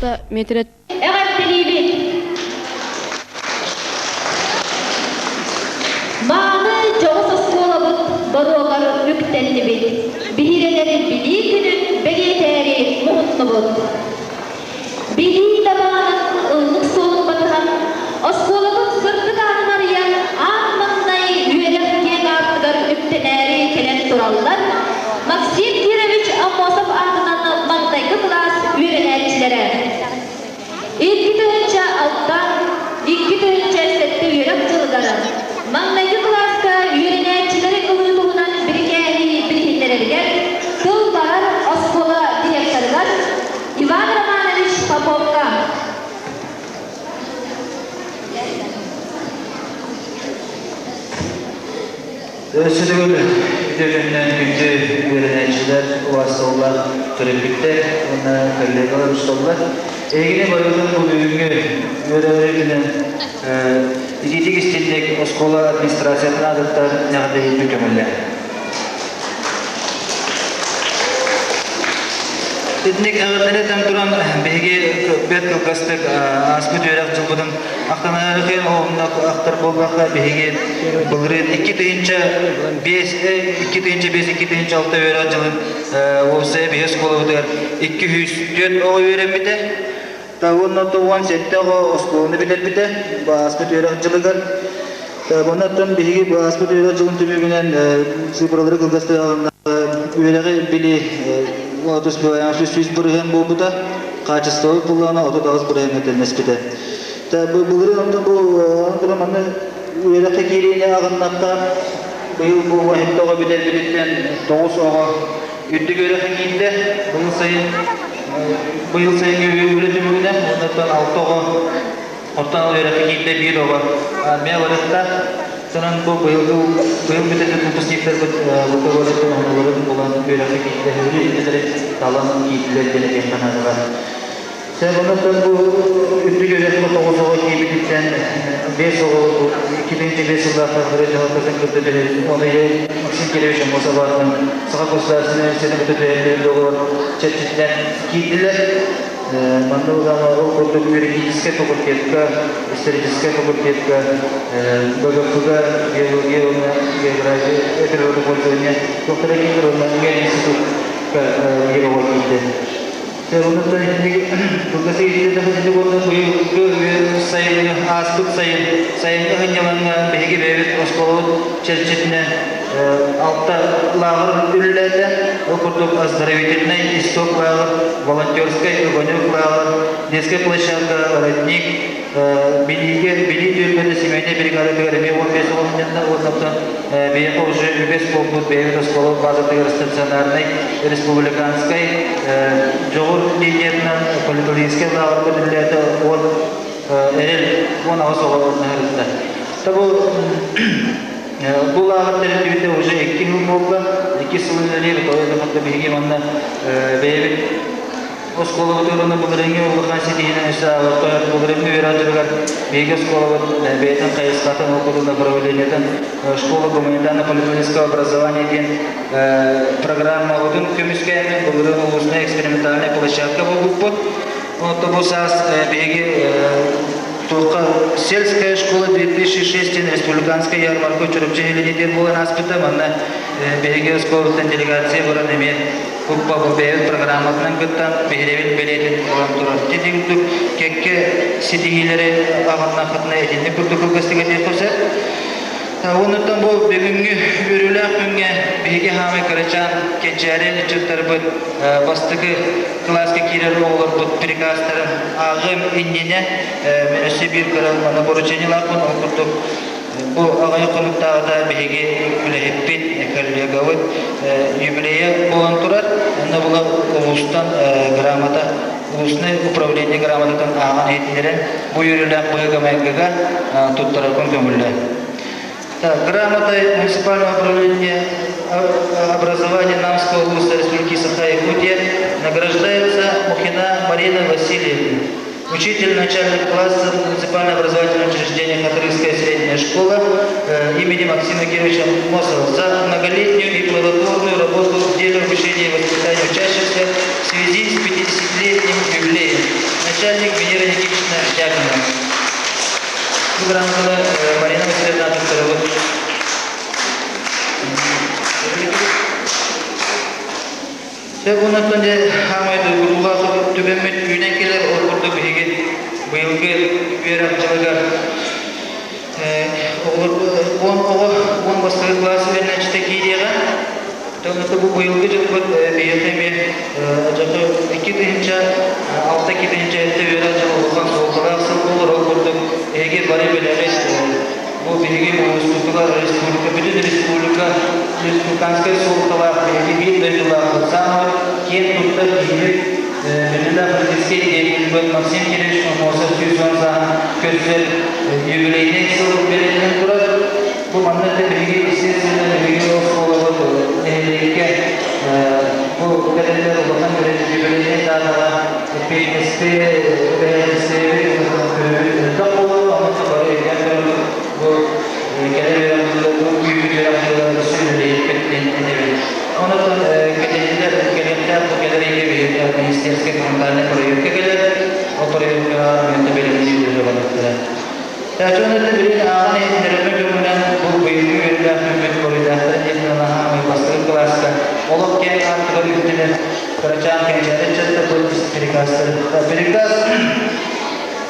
6 миэтэрэ Эҕэрдэлиибит! Мааны дьоҕус оскуолабыт боруогар үктэннибит, биһирэнэр Билии күнүн бэлиэтээри муһуннубут. Билии дабаанын ыллык суолун батыһан, оскуолабыт сырдык аанын арыйан, аан маҥнай үөрэх киэҥ аартыгар үктэнээри кэлэн тураллар Максим Кирович Аммосов аатынан маҥнайгы кылаас үөрэнээччилэрэ. 2006, 2007 үөрэх дьылыгар маҥнайгы кылааска үөрэнээччилэри ылыы туһунан бирикээһи билиһиннэрэригэр тыл барар оскуола директорыгар Иван Романович Поповка. Өссө төгүл үтүөкэннээн күндү үөрэнээччилэр, убаастабыллаах төрөппүттэр уонна коллегалар усталлар. Эһигини барытын бу бүгүҥҥү үөрэҕи итиитик истинник оскуола администрациятын аатыттан эҕэрдэлиирбин көҥүллээн. Итинник эҕэрдэни этэн туран, биһиги бэрт кылгастык ааспыт үөрэх дьылбытын ахтанарыхын оһумна ахтар буоллахха, биһиги былырыын 2005 2006 үөрэх дьылын уопсайа биһи оскуолабытыгар 204 оҕо үөрэммитэ. Уонна 97 оҕо оскуоланы бүтэрбитэ ааспыт үөрэх дьылыгар. Оннуттан биһиги ааспыт үөрэх дьылын түмүгүнэн цифралары кылгастык үөрэҕи били 30% буолбута, хаачыстыбабыт буллаҕына 38% тэннэспитэ. Былырыын онно бу манна үөрэххэ киириини аҕыннахха, быйыл бу 17 оҕо бүтэрбититтэн 9 оҕо үрдүк үөрэххэ киирдэ. Быйыл сайын быйыл сайыҥҥы үлэ түмүгүнэн оннуттан 6 оҕо Оттон ол үөрэххэ киирдэ биир оҕо армия барытта. Сонон бу быйылгы быйыл бүтэрбит выпускниктарбыт бакалавриаттан оһоллорун булан үөрэххэ киирдэ өрүү идэлэри талан киирдилэр диэн этиэххэ наадалар. Сэ онон бу үрдүк үөрэххэ тоҕус оҕо киирбититтэн биэс оҕо 2005 сыллаахха Хыры дьаһалтатын кытта түһэрин оны Максим Кирович Аммосов аатынан Саха государственнай университетын кытта түһэриллибит договор чэрчитинэн киирдилэр. Манна ылаама ол курдук юридическай факультетка, историческай факультетка, БГП-га биология уонна география, природопользование доктора киирдэр уонна институтка биир киирдэ. Оннуттан итинник кылгас иитиитэ уонна быйылгы сайын ааспыт сайын сайыҥҥы сынньалаҥҥа биһиги бэйэбит оскуолабыт чэрчитинэн алта лааҕыр үлэлээтэ. Ол курдук оздоровительный исток лааҕыр, волонтерскай огонек лааҕыр, детскай площадка, родник, билиигэ билии түөлбэтэ семейнай бригадатыгар эмиэ 15 оҕо сынньанна уонна оттон биһиэхэ уже үгэс буолбут бэйэбит оскуола базатыгар стационарнай республиканскай дьоҕур линиятынан политологическай лааҕырга үлэлээтэ уон эрэл 18 оҕо наһарытта. Табу бу лааҕыр тэриллибитэ уже 2 жыл буолла. 2 сыл үлэлиир, тоҕо биһиги манна бэйэбит оскуолабыт уонна былырыыҥҥы улахан ситиһиинэн өссө былырыыҥҥы үөрэх дьылыгар биһиги оскуолабыт бэйэтин хайысхатын ол направлениетын школа гуманитарно-политического образования диэн программабытын көмүскээммит былырыын улуусная экспериментальная площадка буолбуппут. Онто бу саас биһиги туохха сельская школа 2006 диэн республиканскай ярмарка Чурапчы нэһилиэгин диэн буолан ааспыта. Манна биһиги оскуолабыттан делегация баран эмиэ Куппа бу бэйэбит программатынан кыттан биһирэбил бэлиэтин ылан турар. Ити курдук кэккэ ситиһиилэри аҕыннаххытына итинник курдук кылгастык этиэххэ сөп. Оннуттан бу бүгүҥҥү үөрүүлээх күҥҥэ биһиги хаамай кырачаан кэнчээри ыччаттарбыт бастакы кылааска киирэр оҕолорбут приказтарын ааҕыам иннинэ өссө биир кыра маны поручениелаахпын ол курдук бу аҕыйах хонуктааҕыта биһиги үлэһиппит коллегабыт юбилейа буолан турар онно була улуустан грамота улуусный управление грамотатын ааҕан иһитиннэрэн бу үөрүүлээх быһыыга-майгыга туттарарбын көҥүллээн. Грамотой муниципального управления образования Намского улуса Республики Саха-Якутия награждается Мухина Марина Васильевна, учитель начальных классов муниципального образовательного учреждения Хатырыкская средняя школа имени Максима Кировича Мосова за многолетнюю и плодотворную работу в деле обучения и воспитания учащихся в связи с 50-летним юбилеем. Начальник Венера Никитична Дяконова. Бу грамотаны Марина Васильевна туттарабыт. Сөп оннуттан дьэ хаамай дойгутуулаах түгэммит үүнэн кэлэр, ол курдук биһиги быйылгы үөрэх дьылыгар оҕолор 10 оҕо 10 бастакы кылаас үөрэнээччитэ киириэҕэ. Оннута бу быйылгы дьылбыт биһиэхэ эмиэ дьону 2006 2007 үөрэх дьыла улахан суолталаах сыл буолар. Ол курдук эһиги бары билэҕит, бу биһиги улууспутугар республика, бүтүн республика республиканскай суолталаах биһиги биир дойдулаахпыт, саамай киэн туттар киһибит, биллилээх политическай деятельбыт Максим Кириллович Аммосов 110 сааһын көрсөр юбилейнай сыл бэлиэтэнэн турар. Бу манна да биһиги естественно биһиги оскуолабыт нэһилиэккэ бу кэлэллэр улахан юбилейнай даатаҕа эппиэтинэсти эбээһинэстээбит көрөбүт элбэх буолуо, онон бары өйдөөн көрөбүт бу кэлэр үөрэх дьыла бу күүһүн үөрэх дьыла өссө үлэлиэхпит диэн этэбит. Онон кэлэллэр кэлиэхтээх бу кэлэр ыйга биһиги министерскэй гуманитарнай проекка кэлэр, ол проекка миэтэ бэлэмниир үлэ барыахтара. Чачуон это билин ааҕан иһитиннэрэрбэр көҥүлэн бу быйылгы үөрүүлээх күммүт буруйдаахтара диэн наһаа бастакы кылааска олох киэҥ аартыгар үктэнэр кырачаан кэнчээри ыччаттарбыт приказтары. Приказ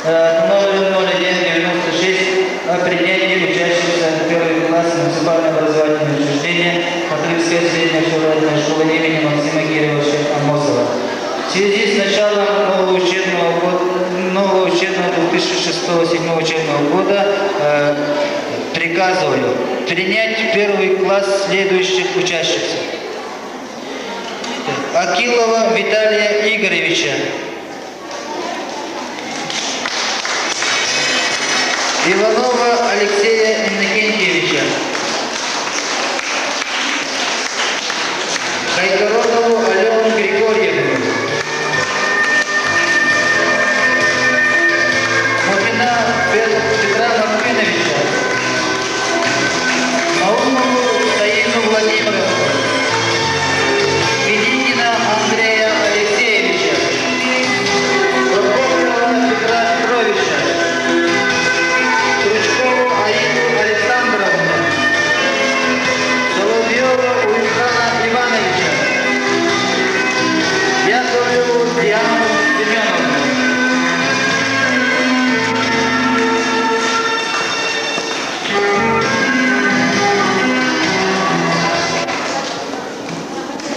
000196 о принятии учащихся в первый класс муниципальное образовательное учреждение Хатырыкская средняя образовательная школа имени Максима Кирилловича Аммосова. В связи с началом нового учебного 2006-2007 учебного года приказываю принять в первый класс следующих учащихся. Акилова Виталия Игоревича, Иванова Алексея Иннокентьевича, Хайкоронову Алену Григорьевну, Мухина Петра Мартыновича, Наумову Таину Владимировну, Великина Андрея Алексеевича, Прокопьева Петра Петровича, Стручкову Аину Александровну, Соловьева Уйхана Ивановича, Яковлеву Диану Семеновну.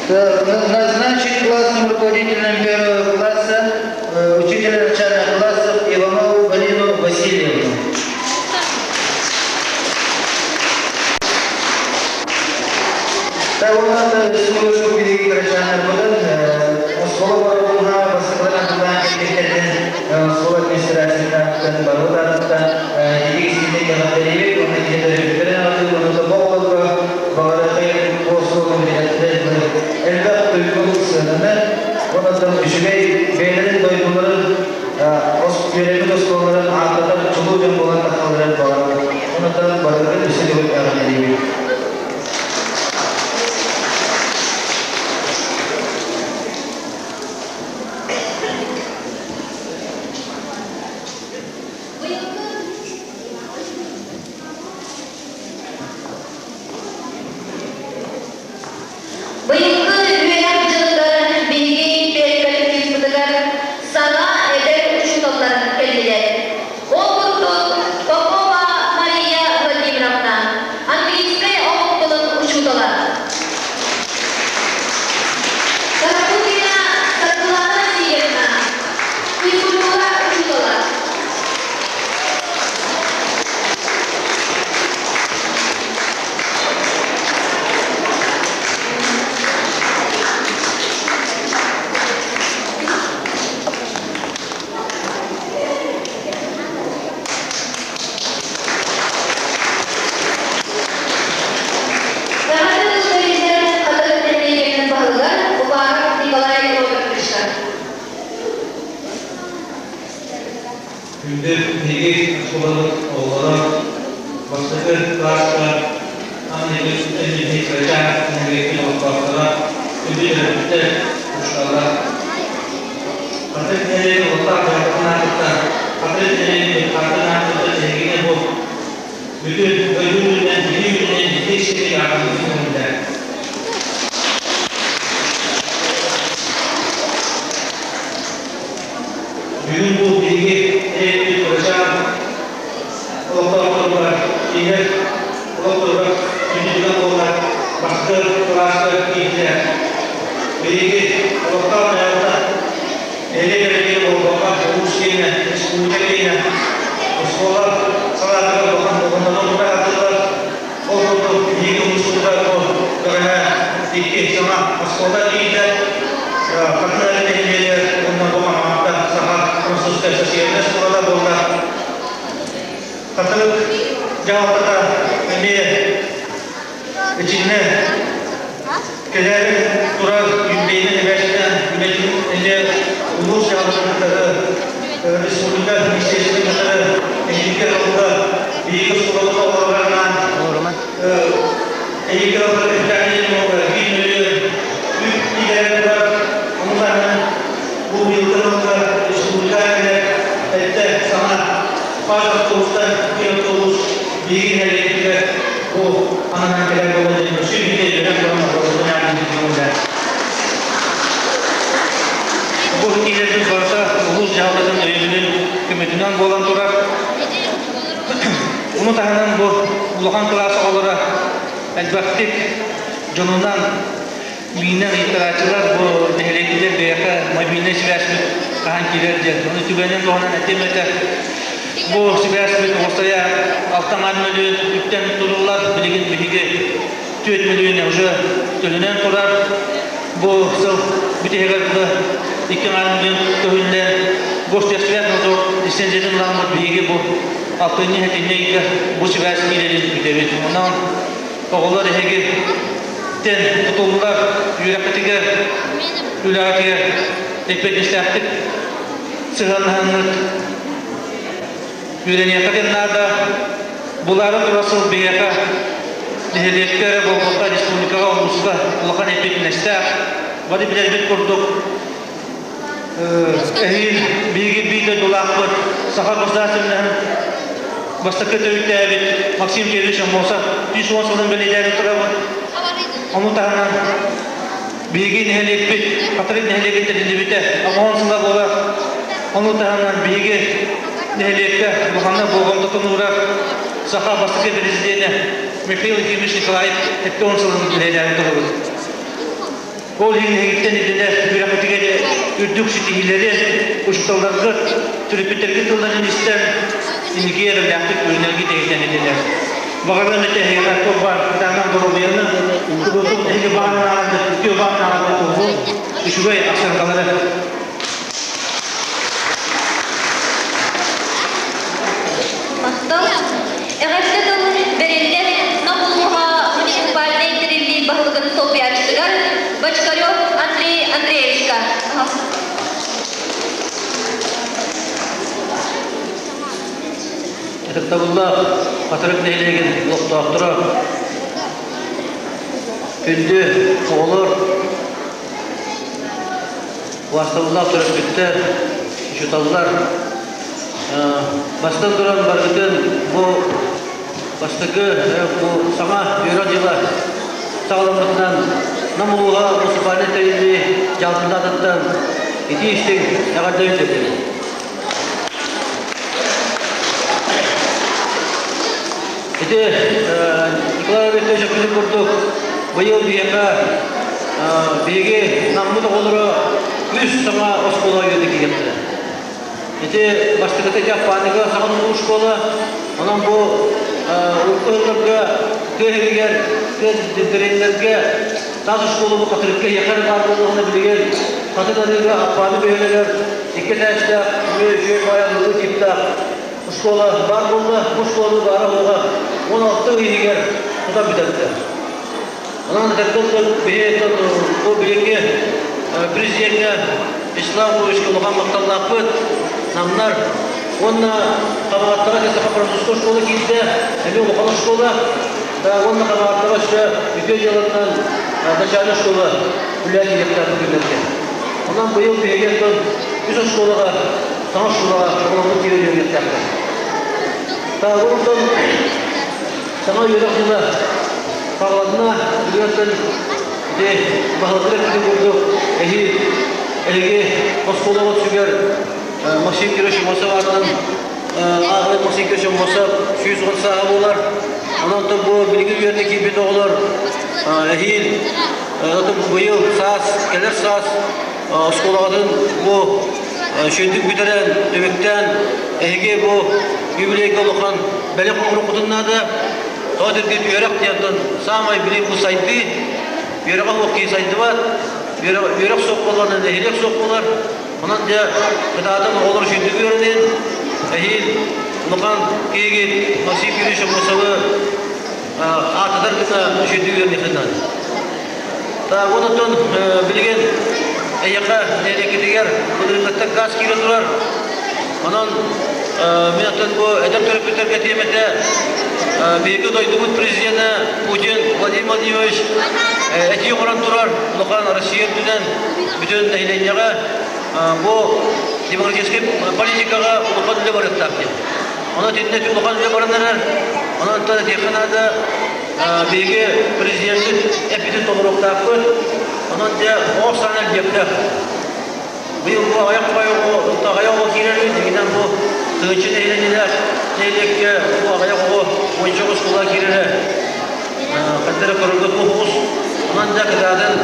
Назначить классным руководителем первого класса учителя начальных классов Иванову Галину Васильевну. Та республика биһиги кырачааннарбытын оскуола барыбылга бастакылар тулаан кэлбиттэрин оскуола администрациятыттан барыбыт биһиги синдэ кэҕэттэриибит уонна киһи аты уонна боҕолорго баҕарахай оскуола элбэх туйгун сыананы онон үчүгэй бэйэлэрин дойдуларын үөрэммит оскуолаларын ааттатар чулуу дьон буолан тахсалларын баҕарабыт. Онон барыгытын өссө төгүл эҕэрдэлиибит. Быйылгы үөрэх дьылыгар биһиги педколлективпытыгар саҥа эдэр учууталлар кэллилэр. Ол курдук Попова Мария Владимировна, английскай омук тылын учуутала. Карпухина Саргылана Васильевна, физкультура учуутала. Эҕэрдэ тылларыгар Хатырык нэһилиэгин баһылыгар Увааров Николай Робертовичка. Күндү биһиги оскуолабыт оҕолоро, бастакы кылааска аан кырачаан нэһилиэктин олохтоохторо, күндү төрөппүттэр, учууталлар. Хатырык нэһилиэгин олохтоох дьаһалтатын Бүтүн дойду үрдүнэн, Бүлүү үрдүнэн ити сири аҕалбытын көҥүллээн. Бүгүн бу биһиги эйэппит кырачаан олохтоохторугар кинилэр олохторугар күндүтүнэн буолар бастакы кылааска киирдилэр. Биһиги олохтоох дьаһалта нэһилиэк эрэ буолбакка, улуус киэнэ, республика киэнэ, оскуола салаатыгар улахан болҕомтону уура сатыыллар. Ол курдук, биһиги улууспутугар бу бэҕэһээ икки саҥа оскуола киирдэ. Хатыҥ нэһилиэгэр уонна бу Хамаҕатта саха французскай социальнай оскуолата буолла. Хатырык дьаһалтата эмиэ итиннэ кэлээри турар юбилейнай эбээсинэн үлэтин эмиэ улуус дьаһалтатын кытары республика министерствотын кытары эһиилги сылга биһиги оскуолабыт оҕолоругар эһиилги сылга 1 миллион үп киирэн турар. Ону таһынан бу быйылгы сылга республика кэлэр эттэ саҥа паас автобустар, икки автобус биһиги нэһилиэкпитигэр бу ананан кэлэр буолла диэн өссө биирдэ үөрэн туран оҕолорбутун. Бу киирэрбит барыта улуус дьаһалтатын өйөбүлүн көмөтүнэн буолан турар. Ону таһынан бу улахан кылаас оҕолоро элбэхтик дьонунан миинэн ыйытарааччылар бу нэһилиэкпитигэр бэйэхэ мобильнай сибээспит хаһан киирэр диэн. Ону түгэнин туһанан этим этэ. Бу сибээспит уопсайа 6 миллион үптэн туруллар. Билигин биһиги 4 миллион уже төлөнөн турар. Бу сыл бүтэһигэр 2 миллион көһүллэн Гостехсвязь лицензиятын ыламмыт биһиги бу алтынньы сэтинньи ыйга бу сибээс киирэрин бүтэбит. Онон оҕолор эһиги тэн тутуллар үөрэххитигэр, үлэҕитигэр эппиэтинэстээхтик сыһыаннаһаҥҥыт үөрэниэххитин наада. Булаары турар сыл биһиэхэ нэһилиэккэ эрэ буолбакка республикаҕа, улууска улахан эппиэтинэстээх. Бары билэрбит курдук, эһиил биһиги биир дойдулаахпыт Саха государственноһын бастакы төрүттээбит Максим Кириллович Аммосов 110 сылын бэлиэтээри турабыт. Ону таһынан биһиги нэһилиэкпит Хатырык нэһилиэгин тэриллибитэ 10 сыла буолар. Ону таһынан биһиги нэһилиэккэ улаханнык болҕомтотун уурар саха бастакы президенэ Михаил Ефимович Николаев 70 сылын бэлиэтээри турабыт. Ол иһин эһигиттэн ирдэнэр үөрэххитигэр үрдүк ситиһиилэри, учууталларгыт, төрөппүттэргит тылларын истэн, инники эрэллээхтик үөрэнэргит эһигиттэн ирдэнэр. Баҕарыам этэ эһиэхэ туох баар кытаанах доруобуйаны, куруутун эһиги баҕарар үтүө баҕарар туһун, үчүгэй ахсарҕалары. Махтал. Эҕэрдэ тыл бэриллэр Нам улууһа муниципальнай тэриллии баһылыгын солбуйааччытыгар Бочкарев Андрей Андреевичка. Ытыктабыллаах Хатырык нэһилиэгин олохтоохторо, күндү оҕолор, убаастабыллаах төрөппүттэр, учууталлар, бастан туран барытын бу бастакы бу саҥа үөрэх дьыла саҕаламмытынан Нам улууһа муниципальнай тэриллии дьаһалтатын итии истиҥ эҕэрдэ ыытабын. Ити Николай Викторович эппитин курдук, быйыл биһиэхэ биһиги Наммыт оҕолоро үс саҥа оскуола үөрэнэ киириэхтэрэ. Ити бастакыта Дьаппааныга саҥа тутуу школа, онон бу урукку сылларга тыа сиригэр, тыа дэриэбинэлэргэ таас оскуола бу Хатырыкка эһиэхэ эрэ баар буоллаҕына билигин Хатын Арыыга Аппааны бөһүөлэгэр икки этээстээх, үчүгэй үчүгэй баай аныгы тииптээх оскуола баар буолла. Бу оскуоланы баара-суоҕа 16 ый иһигэр тутан бүтэрдэ. Онон этэргэ биһи бу билиҥҥи президеҥҥэ Вячеслав Луевичка улахан махталлаахпыт, намнар уонна Хамаҕаттаҕа Саха французскай оскуола киирдэ, эмиэ улахан оскуола, уонна Хамаҕаттаҕа өссө үтүө дьыаланан начальнай оскуола үлэлээн киириэхтээх бу күннэргэ. Онон быйыл биһиги оттон үс оскуолаҕа, саҥа оскуолаҕа оҕолорбут киирэн үөрэниэхтээхтэр. Онтон Саҥа үөрэх дьыла саҕаланна. Бүгүнтэн ити баһылыктар эппитин курдук эһиил эһиги оскуолаҕыт сүгэр Максим Кирович Аммосов аатынан ааҕыт Максим Кирович Аммосов 110 сааһа буолар. Онон бу билигин үөрэнэ киирбит оҕолор эһиил быйыл саас, кэлэр саас оскуолаҕытын бу үчүгэйдик бүтэрэн, түмүктээн эһиги бу юбилейга улахан бэлэх оҥоруоххутун наада. Тоҕо дииргит үөрэх диэн саамай били бу сайдыы, үөрэҕэ суох киһи сайдыбат, үөрэх суох буоллаҕына нэһилиэк суох буолар. Онон дьэ кытаатан оҕолор үчүгэйдик үөрэнин, эһиил улахан киһигит Максим Кириллович Аммосовы аататар гына үчүгэйдик үөрэниэххин наада. Так, вот оттон билигин эйиэхэ нэһилиэккитигэр былырыыҥҥыттан газ киирэ турар. Онон мин оттон бу эдэр төрөппүттэргэ этиэм этэ, биһиги дойдубут президенэ Путин Владимир Владимирович этии оҥорон турар улахан Россия үрдүнэн бүтүн нэһилиэнньэҕэ бу демократическай политикаҕа улахан үлэ барыахтаах диэн. Онон итиннэ улахан үлэ баран эрэр. Онон этиэххэ наада, биһиги президеммит эппитин толоруохтаахпыт. Онон дьэ оҕо саана элбиэхтээх. Быйыл бу аҕыйах оҕо, аҕыйах оҕо киирэр дьиҥинэн бу тыынчы нэһилиэнньэлээх нэһилиэккэ бу аҕыйах оҕо уонча оскуола киирэрэ хайдара көрөргө туох Онон дьэ кытаатан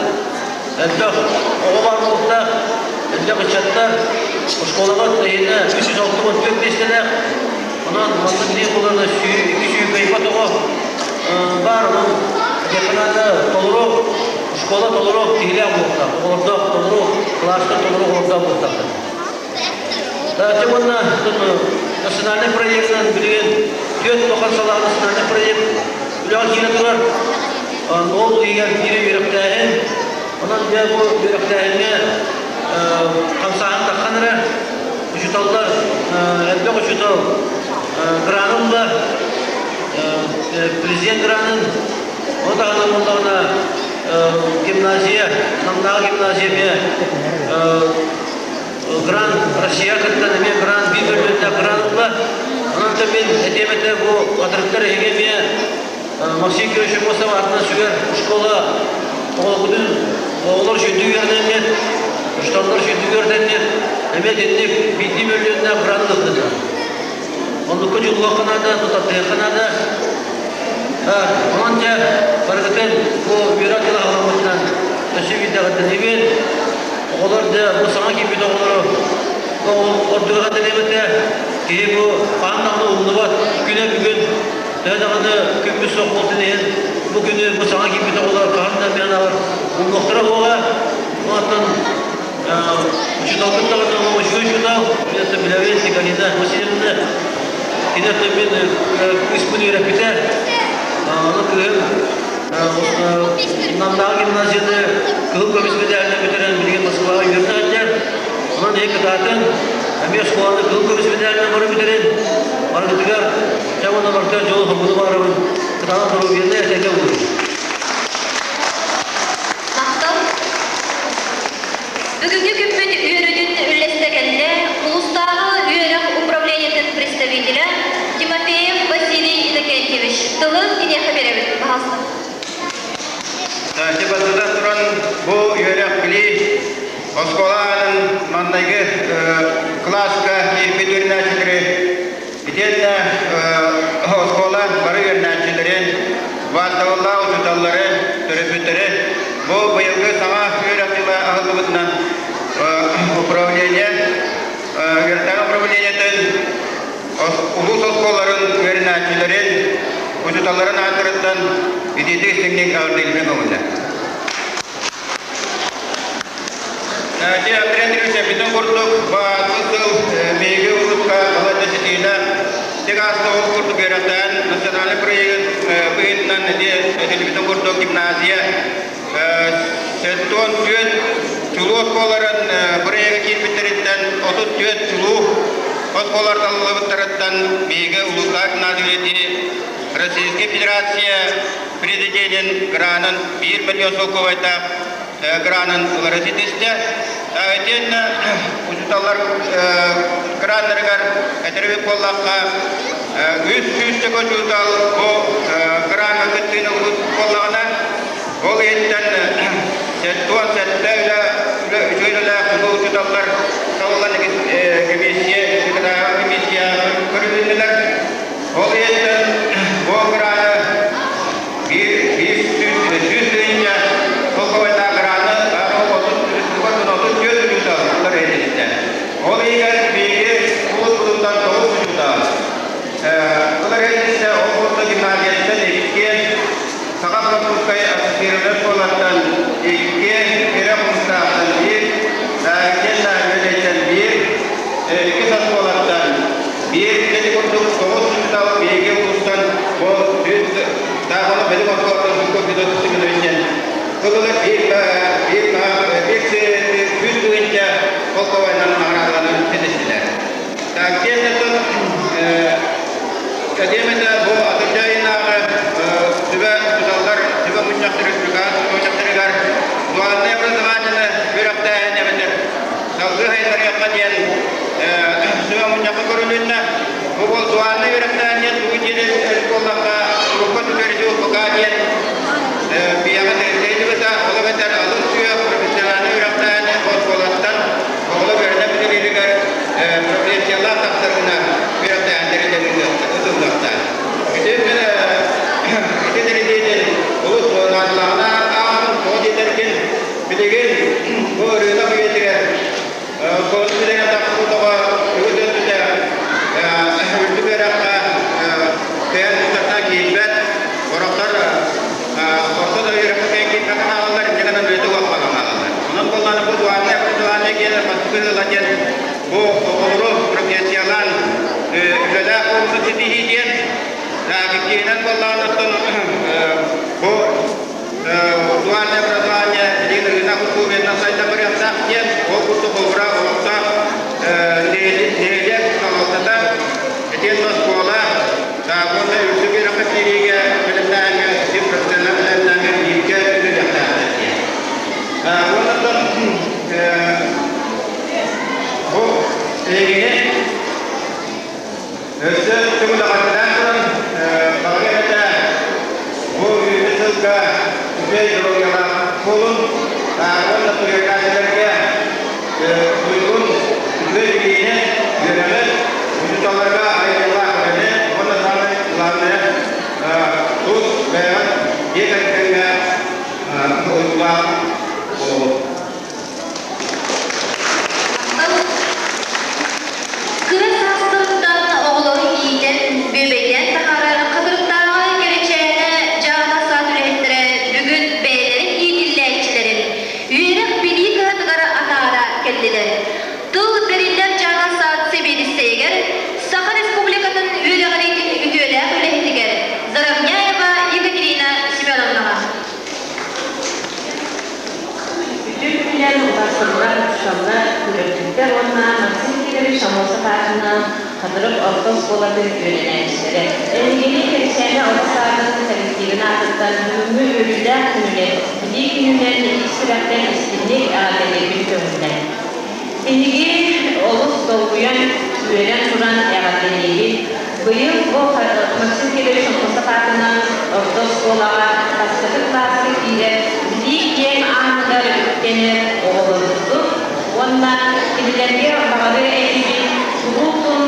элбэх оҕо баар буолуохтаах, элбэх ыччаттар оскуолаҕа эһиэнэ 364 миэстэлээх. Онон маннык биир буолан икки сүүкэйбэт оҕо баар, онон дьаханаата толору школа толору киһилээх буолуохтаах, оҕолордоох толору кылаастар толору оҕолордоох буолуохтаахтар. Дальше уонна национальный проектынан билигин түөрт улахан салаа национальный проект үлэҕэ киирэ турар. Ол иһигэр киирэ үөрэхтээһин. Онон дьэ бу үөрэхтээһиҥҥэ хамсааһын таххан эрэр. Учууталлар, элбэх учуутал гранын ылла, президент гранын, ол таһынан буоллаҕына гимназия, Намнааҕы гимназия эмиэ грант Россия кыттан эмиэ грант биир бөлүөннээх грант ылла. Онон мин этиэм этэ бу хатырыктар эһиги эмиэ Максим Кирович Аммосов аатынан сүгэр школа оҕолоргутун оҕолор үчүгэйдик үөрэнэннэр, учууталлар үчүгэйдик үөрэтэннэр эмиэ итинник биирдии мөлүйүөннээх грант ылыахтара. Оннукка дьулуһуохха наада, тутаттыахха наада. Онон дьэ барыгытын бу үөрэх дьыла аҕаламмытынан өссө биирдэҕиттэниибин. Оҕолор дьэ бу саҥа киирбит оҕолору ордуга этэ. Киһи бу хаһан даҕаны умнубат күнэ бүгүн төһө даҕаны күммүт суох буолтун иһин бу күнү бу саҥа киирбит оҕолор хаһан да миэхэ умнуохтара буола. Онтон учууталбыт даҕаны үчүгэй учуутал, мин это билэбин, Галина Васильевна. Кини это мин кыыспын үөрэппитэ. Ону кыыһым Намнааҕы гимназияны кыһыл көмүс медалынан бүтэрэн билигин Москваҕа үөрэнэ сылдьар. Онон эһи кытаатын, эмиэ оскуоланы кыһыл көмүс медалынан бары бүтэрин, барыгытыгар дьэ уонна барыта дьолу хомуну баарабын кытаанах доруобуйаны этэҥҥэ булуҥ. Махтал. Бүгүҥҥү күммүт үөрүүтүн үллэстэ кэллэ улуустааҕы үөрэх управлениетын представителэ Тимофеев Василий Иннокентьевич. Тылын киниэхэ биэрэбит, пожалуйста. Ити бастатан туран бу үөрэх билии оскуола аанын маҥнайгы кылааска киирбит үөрэнээччилэри итиэннэ оскуола бары үөрэнээччилэрин, баартабыллаах учууталлары, төрөппүттэри бу быйылгы саҥа үөрэх дьыла аһыллыбытынан управление үөрэхтээҕи управлениетын улуус оскуолаларын үөрэнээччилэрин, учууталларын ааттарыттан итиитик истиҥник эҕэрдэлиибин көҥүллэ. Дьэ, Андрей Андреевич эппитин курдук, баатыл сыл биһиги улууска балайда ситиилээх тик ааста ол курдук үөрэхтээн национальный проегын быһыытынан ити этиллибитин курдук гимназия 74 чулуу оскуолаларын бырайыага киирбиттэриттэн 34 чулуу оскуолалар талыллыбыттарыттан биһиги улуустаах гимназия Российскай Федерация Президенин гранын 1 миллион солкуобайдаах гранын ылары ситистэ. Итиэннэ учууталлар граннарыгар этэрбит буоллахха, Үс сүүсчэкэ учуутал бу граҥҥа кыттыыны ылбыт буоллаҕына, ол иһиттэн 77 үлэ үчүгэй үлэлээх улуу учууталлар талыллан комиссия, республикатааҕы комиссия көрүлүннүлэр. Ол иһиттэн бу граны 1 100 тыһыынча солкуобайдаах граны 34 учуутал ылар иһитиннэ. Ол иһигэр биһиги улууспутуттан тоҕус учуутал. Ылар иһитиннэ ол курдук гимназияттан иккиэн, Саха французскай ассоциированнай школаттан иккиэн, Кирэ Хомустаахтан биир, Дагестан Үөдэйтэн биир, иккис оскуолаттан биир, ити курдук тоҕус учуутал биһиги улуустан бу сүүс дааханы бэлим оскуолаттан Сукков Федот Семенович диэн ылылар биир биир 100 тыһыынча солкуобайынан наҕараадаланан ситистилэр. Так, диэн Академията бу атырдьах ыйынааҕы сүбэ учууталлар сүбэ мунньахтар мунньахтарыгар дуальнай образованиены үөрэхтээһин эбэтэр салгыы сайыннарыахха диэн сүбэ мунньахха көрүлүннэ. Бу бол дуальнай үөрэхтээһин диэн тугу диэн буоллахха урукку түгэрити УПК диэн биһиэхэ тэриллибитэ, ол эбэтэр алын сүһүөх профессиональнай үөрэхтээһини оскуолаттан оҕолор үөрэнэ бүтэрэригэр профессиялаах тахсарына үөрэхтээһин тэриллэн ытыллыахтаах. Ити ити тэрилиитин олус наадалааҕына ааҕабын, тоҕо диэтэргин билигин бу ырыынак үйэтигэр оскуоланы бүтэрэн тахсыбыт оҕо үгүс өттүтэ үрдүк үөрэххэ кыайан туттарсан киирбэт, сорохтор орто да үөрэххэ кыайан киирбэккэ хаалаллар, инньэ гынан үлэтэ уох буолан хаалаллар. Онон буоллаҕына бу дуальнай образование киэнэ бастакы ыла диэн бу оҕолору профессиялаан үлэлээх буолууну ситиһии диэн, иккиһинэн буоллаҕына оттон бу дуальное образование билигин ырыынак условиятынан сайда барыахтаах диэн, ол курдук холобура олохтоох нэһилиэк салалтата итиэннэ оскуола уонна үрдүк үөрэххэ киириигэ бэлэмнээһиҥҥэ сир профессиональнай бэлэмнээһиҥҥэ бииргэ үлэлиэхтээхтэр диэн. Уонна бу эһигини өссө төгүл эҕэрдэлээн туран, баҕарыам этэ бу үүнэр сылга үчүгэй доруобуйалаах буолун, уонна суруйааччыларга туйгун үчүгэй билиини, үөрэҕи, учууталларга айымньылаах үлэни уонна саамай главное тус бэйэҕит дьиэ кэргэҥҥэ уйгулаах олоҕу. Кыра саастарыттан оҕолору иитэн, бүөбэйдээн таһаарар Хатырыктааҕы Кэрэчээнэ дьааһыла саат үлэһиттэрэ бүгүн бэйэлэрин иитиллээччилэрин үөрэх-билии кыһатыгар атаара кэллилэр. Тыл бэриллэр дьааһыла саат сэбиэдиссэйигэр Саха Республикатын үөрэҕириитин үтүөлээх үлэһитигэр Заровняева Екатерина Семеновнаҕа. Үтүө күнүнэн утарсыллар, учууталлар, төрөппүттэр уонна Максим Кирович Аммосов аатынан Хатырык орто оскуолатын үөрэнээччилэрэ. Эһигини Кэрэчээнэ оҕо саадын коллективын аатыттан бүгүҥҥү үөрүүлээх күнүнэн, Билии күнүнэн ис сүрэхтэн истиҥник эҕэрдэлиирбин көҥүллэн. Биһиги олус долгуйан, үөрэн туран эҕэрдэлиибит. Быйыл бу Максим Кирович Аммосов аатынан орто оскуолаҕа бастакы кылааска киирэр Билии киэҥ ааныгар үктэнэр оҕолорбутун уонна кинилэргэ баҕарыа этибит куруутун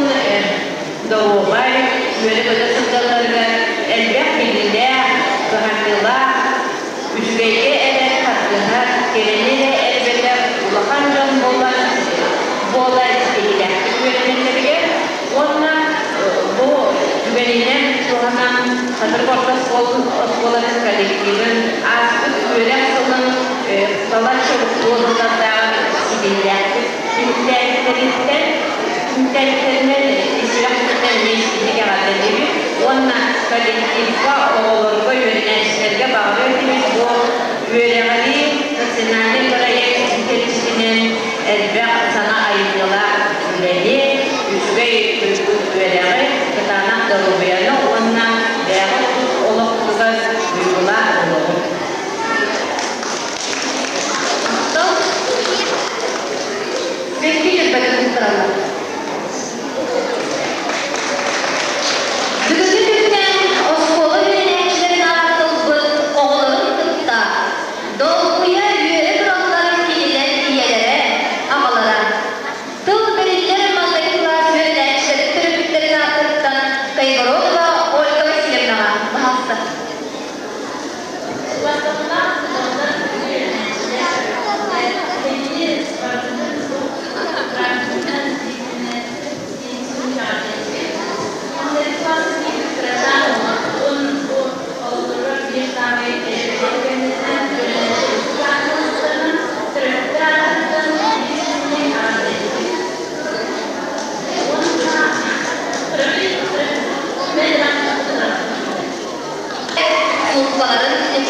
доруобай, үөрэ-көтө сылдьалларыгар элбэх билиилээх, кыһамньылаах, үчүгэйгэ эрэ тардыһар, кэрэни эрэ элбэтэр улахан дьон буолан буола ситиһиилээхтик үөрэнэллэригэр уонна бу түгэнинэн туһанан Хатырык орто оскуолатын коллективын ааспыт үөрэх сылын балачча туоһулардаах ситиһиилээхтик түмүктээбиттэриттэн түмүктээбиттэринэн ис сүрэхпитинэн эмиэ истиҥник эҕэрдэлиибит уонна коллективка, оҕолорго, үөрэнээччилэргэ баҕарыа этибит бу үөрэҕирии национальнай бырайыак кэрчигинэн элбэх саҥа айымньылаах үлэни, үчүгэй туйгун үөрэҕи, кытаанах доруобуйаны уонна бэйэҕит тус олоххутугар уйгулаах олоҕу. Махтал. Сибэкки дьөрбөтүн туттараллар.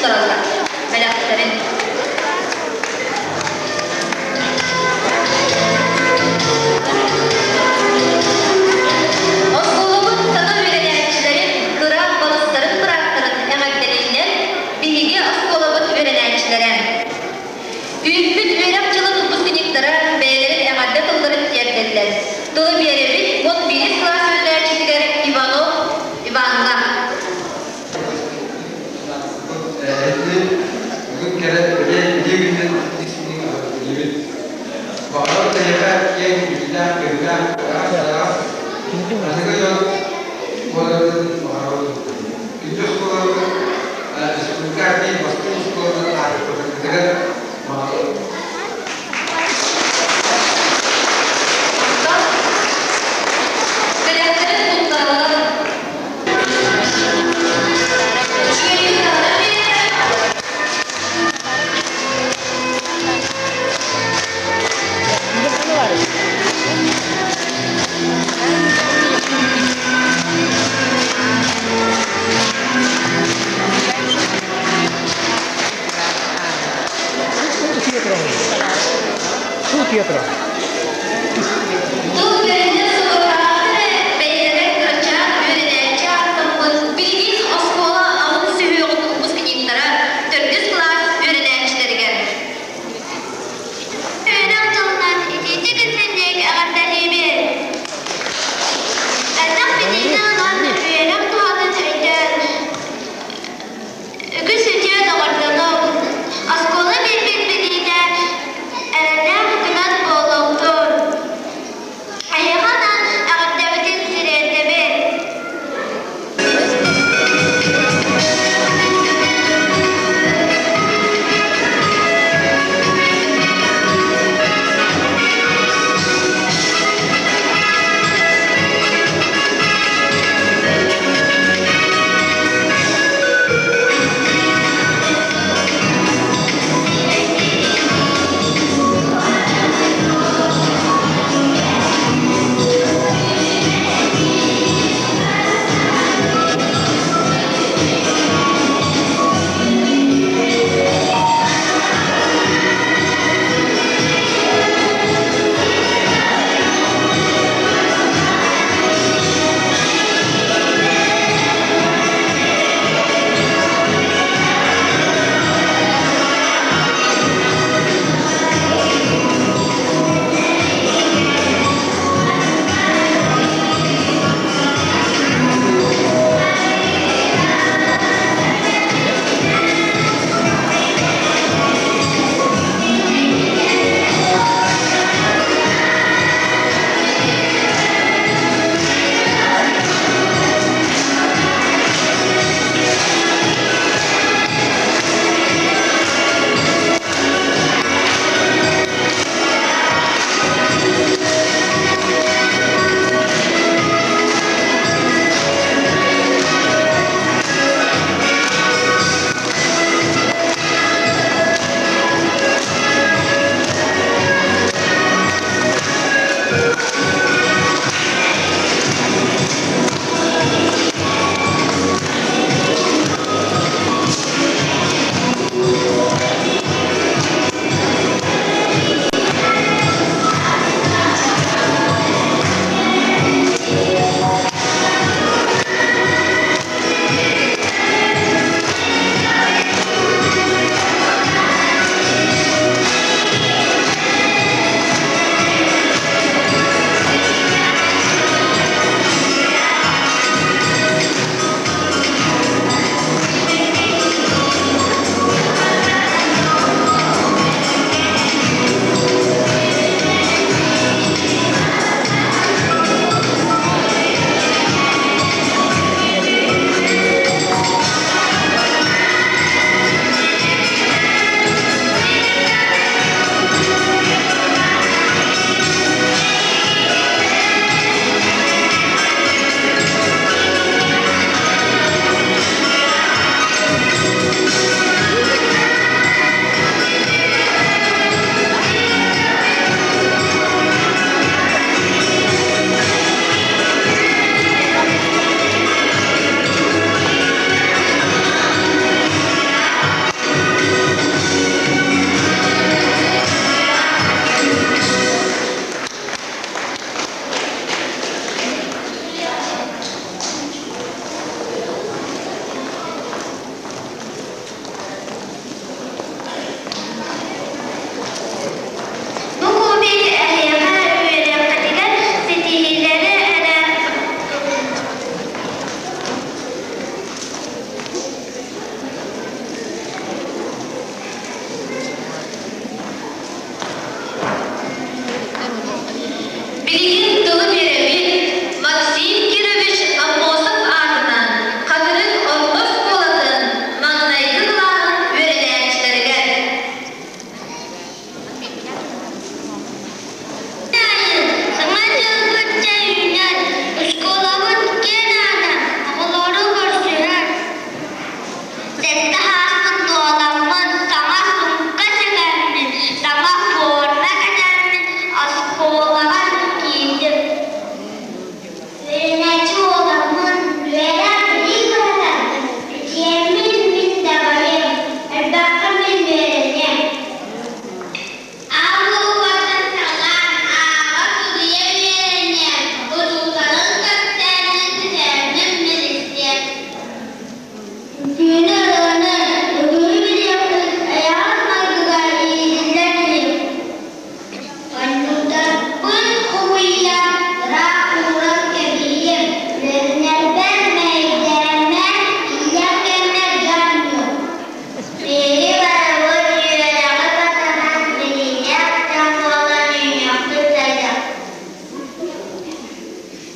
туттараллар бэлэхтэрин. Оскуолабыт саҥа үөрэнээччилэрин, кыра балыстарын бырааттарын эҕэрдэлииллэр биһиги оскуолабыт үөрэнээччилэрэ. Үүппүт үөрэх дьылын выпускниктара бэйэлэрин эҕэрдэ тылларын тиэрдэллэр. Тылы биэрэбит 11 кылаас үөрэнээччитигэр Иванов Иванна.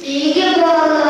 Биһиги буоллаҕына.